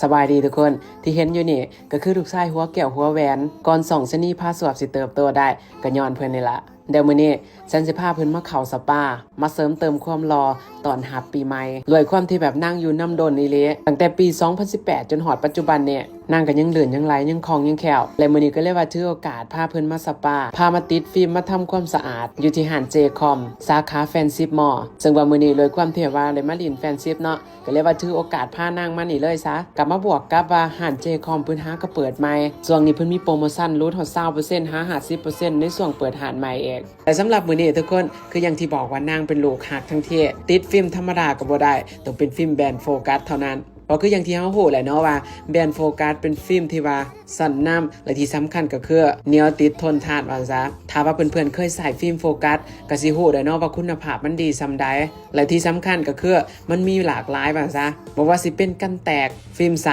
ສະບາຍດີທຸກຄົນ, ທີ່ເຫັນຢູ່ນີ້ກໍຄືລູກຊາຍຫົວແກ້ວຫົວແຫວນ, ກ່ອນຊ່ອງຊະນີພາສວບຊິເຕີບໂຕໄດ້ ກໍຍ້ອນເພິ່ນນີ້ລະ. ດຽວມື້ນີ້ແຊນຊິພາເພິ່ນມາເຂົ້າສະປາ ມາເສີມເຕີມຄວາມຫຼໍ່ຕ້ອນຮັບປີໃໝ່. ດ້ວຍຄວາມທີ່ແບບນາງຢູ່ນຳດົນອີ່ຫຼີ, ຕັ້ງແຕ່ປີສອງພັນສິບແປດຈົນຮອດປັດຈຸບັນນີ້ ນາງກໍຍັງລື່ນ ຍັງໄຫຼ ຍັງຄ່ອງ ຍັງແຄ້ວ. ແລະມື້ນີ້ກໍເລີຍວ່າຖືໂອກາດພາເພິ່ນມາສະປາ, ພາມາຕິດຟິມ, ມາທຳຄວາມສະອາດ ຢູ່ທີ່ຮ້ານເຈຄອມ ສາຂາແຟນຊິບມໍ. ເຊິ່ງວ່າມື້ນີ້ ດ້ວຍຄວາມທີ່ວ່າໄດ້ມາຫຼິ້ນແຟນຊິບເນາະ, ກໍເລີຍວ່າຖືໂອກາດພານາງມານີ້ເລີຍຊະ. ກັບມາບວກກັບວ່າຮ້ານເຈຄອມເພິ່ນຫາກໍເປີດໃໝ່, ຊ່ວງນີ້ເພິ່ນມີໂປຣໂມຊັນຫຼຸດຮອດຊາວເປີເຊັນ ຫາຫ້າສິບເປີເຊັນ ໃນຊ່ວງເປີດຮ້ານໃໝ່ເອງ. ແລະສຳລັບມື້ນີ້ທຸກຄົນ, ຄືຢ່າງທີ່ບອກວ່ານາງເປັນລູກຮັກທັງທີ, ຕິດຟິມທຳມະດາກໍບໍ່ໄດ້, ຕ້ອງເປັນຟິມແບຣນໂຟກັສເທົ່ານັ້ນ. ກໍຄືຢ່າງທີ່ເຮົາຮູ້ແຫຼະເນາະວ່າ ແບຣນໂຟກັສເປັນຟິມທີ່ວ່າຊັ້ນນຳ ແລະທີ່ສຳຄັນກໍຄືໜຽວຕິດທົນທານວ່າຊັ້ນຊະ. ຖ້າວ່າເພື່ອນໆເຄີຍໃຊ້ຟິມໂຟກັສ ກໍຊິຮູ້ແຫຼະເນາະວ່າຄຸນນະພາບມັນດີສ່ຳໃດ. ແລະທີ່ສຳຄັນກໍຄືມັນມີຫຼາກຫຼາຍວ່າຊັ້ນຊະ, ບໍ່ວ່າຊິເປັນກັນແຕກ, ຟິມໃສ,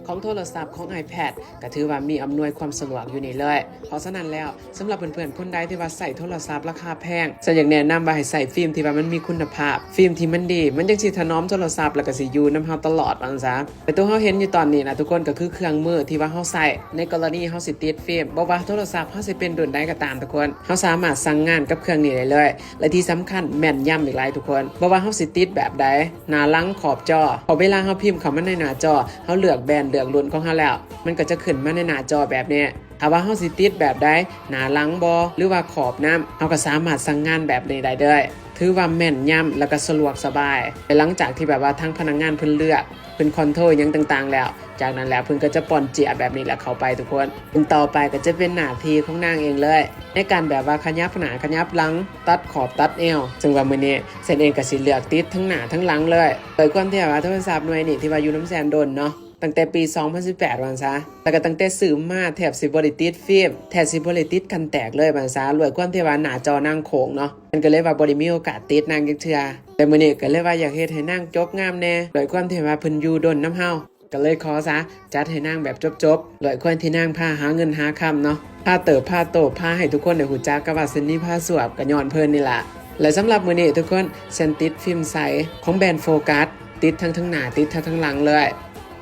ຂອງໂທລະສັບ, ຂອງໄອແພດ ກໍຖືວ່າມີອຳນວຍຄວາມສະດວກຢູ່ນີ້ເລີຍ. ເພາະສະນັ້ນແລ້ວ ສຳລັບເພື່ອນໆຄົນໃດທີ່ວ່າໃຊ້ໂທລະສັບລາຄາແພງ, ແຊນຢາກແນະນຳວ່າໃຫ້ໃຊ້ຟິມທີ່ວ່າມັນມີຄຸນນະພາບ, ຟິມທີ່ມັນດີ, ມັນຈັ່ງຊິຖະໜອມໂທລະສັບ ແລ້ວກໍຊິຢູ່ນຳເຮົາຕະຫຼອດວ່າຊັ້ນຊະ. ແຕ່ຕົວເຮົາເຫັນຢູ່ຕອນນີ້ນະທຸກຄົນ ກໍຄືເຄື່ອງມືທີ່ວ່າເຮົາໃຊ້ໃນກໍລະນີເຮົາຊິຕິດຟິມ, ບໍ່ວ່າໂທລະສັບເຮົາຊິເປັນລຸ້ນໃດກໍຕາມທຸກຄົນ, ເຮົາສາມາດສັ່ງງານກັບເຄື່ອງນີ້ໄດ້ເລີຍ. ແລະທີ່ສຳຄັນແມ່ນຍຳອີກຫຼາຍທຸກຄົນ, ບໍ່ວ່າເຮົາຊິຕິດແບບໃດ, ໜ້າຫຼັງ, ຂອບຈໍ, ເພາະເວລາເຮົາພິມເຂົ້າມາໃນໜ້າຈໍ ເຮົາເລືອກແບຣນ, ເລືອກລຸ້ນຂອງເຮົາແລ້ວ ມັນກໍຈະຂຶ້ນມາໃນໜ້າຈໍແບບນີ້. ຖ້າວ່າເຮົາຊິຕິດແບບໃດ, ໜ້າຫຼັງບໍ ຫຼືວ່າຂອບນຳ, ເຮົາກໍສາມາດສັ່ງງານແບບນີ້ໄດ້ເລີຍ. ຖືວ່າແມ່ນຍຳ ແລ້ວກໍສະດວກສະບາຍ. ແລະຫຼັງຈາກທີ່ແບບວ່າທາງພະນັກງານເພິ່ນເລືອກ, ເພິ່ນຄອນໂທຣຫຍັງຕ່າງໆແລ້ວ, ຈາກນັ້ນແລ້ວເພິ່ນກໍຈະປ່ອນເຈ້ຍແບບນີ້ແຫຼະເຂົ້າໄປທຸກຄົນ. ເພິ່ນຕໍ່ໄປກໍຈະເປັນໜ້າທີ່ຂອງນາງເອງເລີຍ ໃນການແບບວ່າຂະຫຍັບໜ້າຂະຫຍັບຫຼັງ, ຕັດຂອບຕັດແອວ. ເຊິ່ງວ່າມື້ນີ້ແຊນເອງກໍຊິເລືອກຕິດທັງໜ້າທັງຫຼັງເລີຍ. ດ້ວຍຄວາມທີ່ວ່າໂທລະສັບໜ່ວຍນີ້ທີ່ວ່າຢູ່ນຳແຊນດົນເນາະ, ຕັ້ງແຕ່ປີສອງພັນສິບແປດວ່າຊັ້ນຊະ, ແລ້ວກໍຕັ້ງແຕ່ຊື້ມາແທບຊິບໍ່ໄດ້ຕິດຟິມ, ແທບຊິບໍ່ໄດ້ຕິດກັນແຕກເລີຍວ່າຊັ້ນຊະ. ດ້ວຍຄວາມທີ່ວ່າໜ້າຈໍນາງໂຄ້ງເນາະ, ມັນກໍເລີຍວ່າບໍ່ໄດ້ມີໂອກາດຕິດນາງຈັກເທື່ອ. ແຕ່ມື້ນີ້ກໍເລີຍວ່າຢາກເຮັດໃຫ້ນາງຈົບງາມແດ່, ດ້ວຍຄວາມທີ່ວ່າເພິ່ນຢູ່ດົນນຳເຮົາ, ກໍເລີຍຂໍຊະ ຈັດໃຫ້ນາງແບບຈົບໆ. ດ້ວຍຄວາມທີ່ນາງພາຫາເງິນຫາຄຳເນາະ, ພາເຕີບພາໂຕບ, ພາໃຫ້ທຸກຄົນໄດ້ຮູ້ຈັກກັບວ່າຊະນີພາສວບ ກໍຍ້ອນເພິ່ນນີ້ລະ. ແລະສຳລັບມື້ນີ້ທຸກຄົນ, ແຊນຕິດຟິມໃສຂອງແບຣນໂຟກັສ, ຕິດທັງເທິງໜ້າ ຕິດທັງເທິງຫຼັງເລີຍ.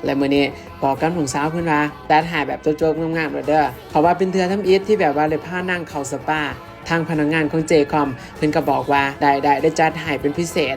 ແລະມື້ນີ້ບອກກັບນ້ອງສາວເພິ່ນວ່າ ຈັດໃຫ້ແບບຈົບໆງາມໆໂລດເດີ, ເພາະວ່າເປັນເທື່ອທຳອິດທີ່ແບບວ່າໄດ້ພານາງເຂົ້າສະປາ. ທາງພະນັກງານຂອງເຈຄອມເພິ່ນກໍບອກວ່າ ໄດ້ໆ ໄດ້ຈັດໃຫ້ເປັນພິເສດ,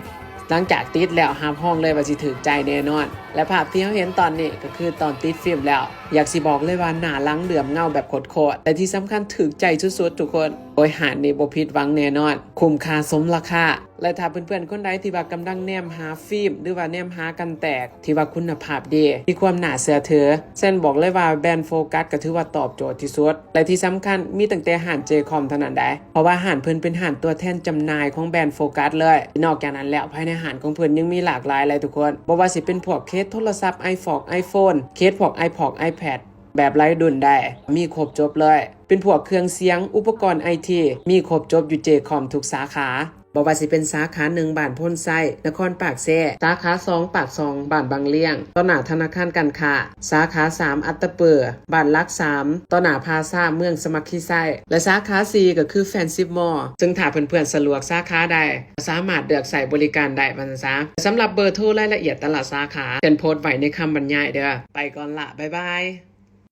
ຫຼັງຈາກຕິດແລ້ວຮັບຮອງເລີຍວ່າຊິຖືກໃຈແນ່ນອນ. ແລະພາບທີ່ເຮົາເຫັນຕອນນີ້ກໍຄືຕອນຕິດຟິມແລ້ວ, ຢາກຊິບອກເລີຍວ່າໜ້າຫຼັງເຫຼື້ອມເງົາແບບໂຄດໆ ແລະທີ່ສຳຄັນຖືກໃຈສຸດໆທຸກຄົນ. ໂອ້ຍ ຮ້ານນີ້ບໍ່ຜິດຫວັງແນ່ນອນ, ຄຸ້ມຄ່າສົມລາຄາ. ແລະຖ້າເພື່ອນໆຄົນໃດທີ່ວ່າກຳລັງແນມຫາຟິມ ຫຼືວ່າແນມຫາກັນແຕກ ທີ່ວ່າຄຸນນະພາບດີ ມີຄວາມໜ້າເຊື່ອຖື, ແຊນບອກເລີຍວ່າແບຣນໂຟກັສກໍຖືວ່າຕອບໂຈດທີ່ສຸດ ແລະທີ່ສຳຄັນມີຕັ້ງແຕ່ຮ້ານເຈຄອມເທົ່ານັ້ນໃດ໋, ເພາະວ່າຮ້ານເພິ່ນເປັນຮ້ານຕົວແທນຈຳໜ່າຍຂອງແບຣນໂຟກັສເລີຍ. ນອກຈາກນັ້ນແລ້ວ ພາຍໃນຮ້ານຂອງເພິ່ນຍັງມີຫຼາກຫຼາຍຫຼາຍທຸກຄົນ, ບໍ່ວ່າຊິເປັນພວກເຄສໂທລະສັບ iPhone iPhone, ເຄສພວກ iPod iPad ແບບຫຼາຍລຸ້ນໃດ໋, ມີຄົບຈົບເລີຍ. ເປັນພວກເຄື່ອງສຽງ ອຸປະກອນໄອທີ ມີຄົບຈົບຢູ່ເຈຄອມທຸກສາຂາ. ບໍ່ວ່າຊິເປັນສາຂາໜຶ່ງ ບ້ານໂພນໄຊ ນະຄອນປາກເຊ, ສາຂາສອງ ປາກຊ່ອງ ບ້ານບັງລຽງ ຕໍ່ໜ້າທະນາຄານການຄ້າ, ສາຂາສາມ ອັດຕະປື ບ້ານຫຼັກສາມ ຕໍ່ໜ້າພາຊາເມືອງສະໝັກຄີໄຊ ແລະສາຂາສີ່ກໍຄືແຟນຊິບມໍ. ເຊິ່ງຖ້າເພື່ອນໆສະດວກສາຂາໃດ ກໍສາມາດເລືອກໃຊ້ບໍລິການໄດ້ວ່າຊັ້ນຊະ. ສຳລັບເບີໂທ ລາຍລະອຽດແຕ່ລະສາຂາ ແຊນໂພສໄວ້ໃນຄຳບັນຍາຍເດີ. ໄປກ່ອນລະ, ບາຍບາຍ.